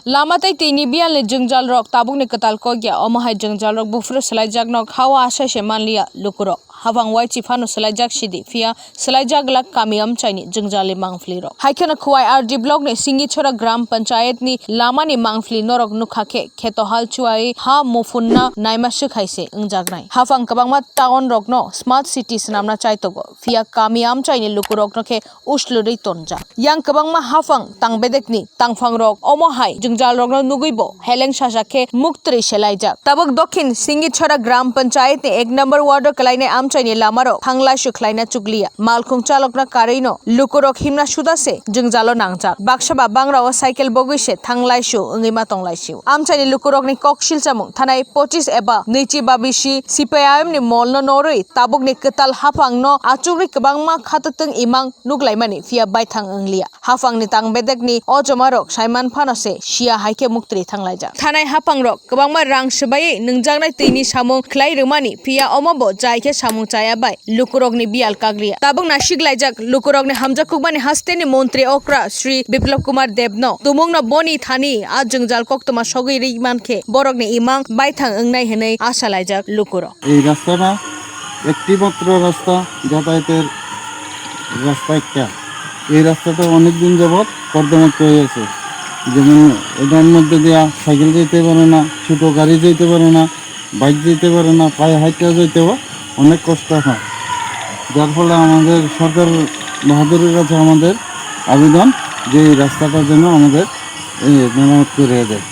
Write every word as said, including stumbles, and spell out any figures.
Lama tei twini biyalni jwngjal rok tabukni kwtal kok ya, omo hai jwngjal rok buphuru swlaijakno khao asai se manliya lukurok. Habang waichi phano swlaijak sidi, phiya swlaijak glak kami amchaini jwngjalni mangphlirok. Haikheno Khowai R D blockni Singichhora Gram Panchayatni lamani mangphli norok nukha khe kheto hal chuai ha muphunna naima swkhaise wngjaknai. Haphang kwbangma town rokno smart city swnamna chaitogo, phiya kami amchaini lukurokno khe uslurwi tonjak. Yang kwbangma haphang tangbedekni tangphangrok omo hai jwngjalrokno nugwibo heleng sasak khe muktri selaijak. Tabuk Dokhin Singichhora Gram Panchayatni ek number ward-o kwlainai amchaini lamarok thanglaisu khlaina chukliya. Malkhung chalokna karwino lukurok himna suda se jwngjalo nangjak. Baksa ba bangrao cycle bogwi se thanglaisu wngwi ma tonglaisio. Amchaini lukurokni kok silchamung thanai pochis eba nwichi babisi C P I M ni molno norwi tabukni kwtal haphangno achugwi kwbangma khatwtwng imang nuglaimani, phiya baithang wngliya. Haphangni tangbedekni o jomarok saiman phano se siya hai khe muktri thanglaijak. Thanai haphangrok kwbangma rang swbaiwi nwngjaknai twini samung khlai rwmani, phiya omobo jai khe samung chaya bai lukurokni biyal kagriya. Tabuk naisiklaijak lukurokni hamjakukmani hasteni montri okra Shri Biplab Kumar Debno tumungno boni thani a jwngjal koktwma sogwi rwi mankhe borokni imang baithang wngnai hwnwi asa laijak lukurok. এই রাস্তাটা একটি মাত্র রাস্তা, যাতায়াতের রাস্তা একটা। এই রাস্তাটা অনেক দিন যাবৎ কর্দমাক্ত হয়ে আছে। যেমন এটার মধ্যে দিয়া সাইকেল যেতে পারে না, ছোট গাড়ি যেতে পারে না, বাইক যেতে পারে না, পায়ে হাঁটতে যেতেও অনেক কষ্ট হয়। যার ফলে আমাদের সরকার বাহাদুরের কাছে আমাদের আবেদন যে এই রাস্তাটা যেন আমাদের, এ, মেরামত করে দেয়।